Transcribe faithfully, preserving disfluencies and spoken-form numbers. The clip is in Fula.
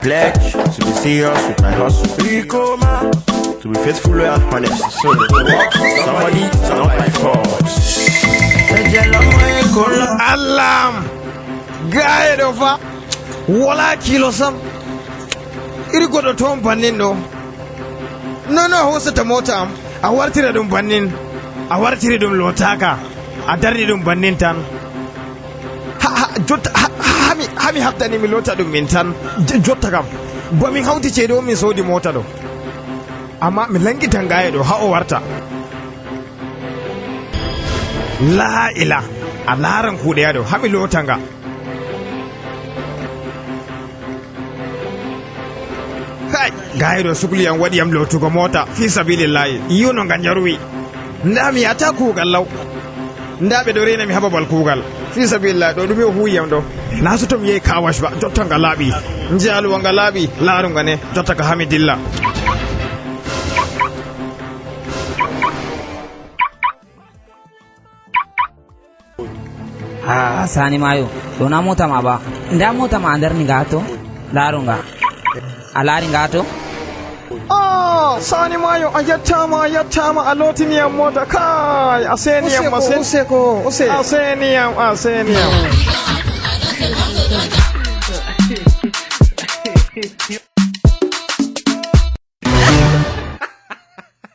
Pledge to be serious with my hustle. Ikoma. To be faithful, loyal, and honest. So, somebody, so not by force. Allam! Gaye ɗo fa wala kilo sam. Iri goɗɗo toon bannin ɗo. Non non, a hoosata moota am, a wartira ɗum bannin. A wartiri ɗum lootaaka, a darni ɗum bannin tan. Ha, ha, jotta, ha, ha, hami, hami haftani mi loota ɗum min tan. J-, jotta kam, ba min hawti ceede o min soodi moota ɗo. Amma mi langitan gaye ɗo, ha o warta. Laa ila, a laaran kuuɗe ado, hami loota nga. Hay, gayɗo sukli yam waɗi yam lootugo moota, fi sabilillahi, yi'u no nga njarwi. Ndaa mi yahata kuugal law. Ndaa ɓe ɗo reena mi ha babal kuugal. Fi sabilillahi, ɗo ɗume o huwi yam ɗo? Na soto mi yehi kawash ba, jotta nga laaɓi. Njaaluwa nga laaɓi, laaru nga ne, jotta ka hami dilla. Ah, Sani Mayo, ɗo na mota ma ba. Nda mota ma a darni nga to? Laaru nga. A laari nga to? Ah, Sani Mayo, a yettaama, a yettaama, a lootini yam mota. Kaay, a seeni yam masin. Useko, useko, use. A seeni yam, a seeni yam.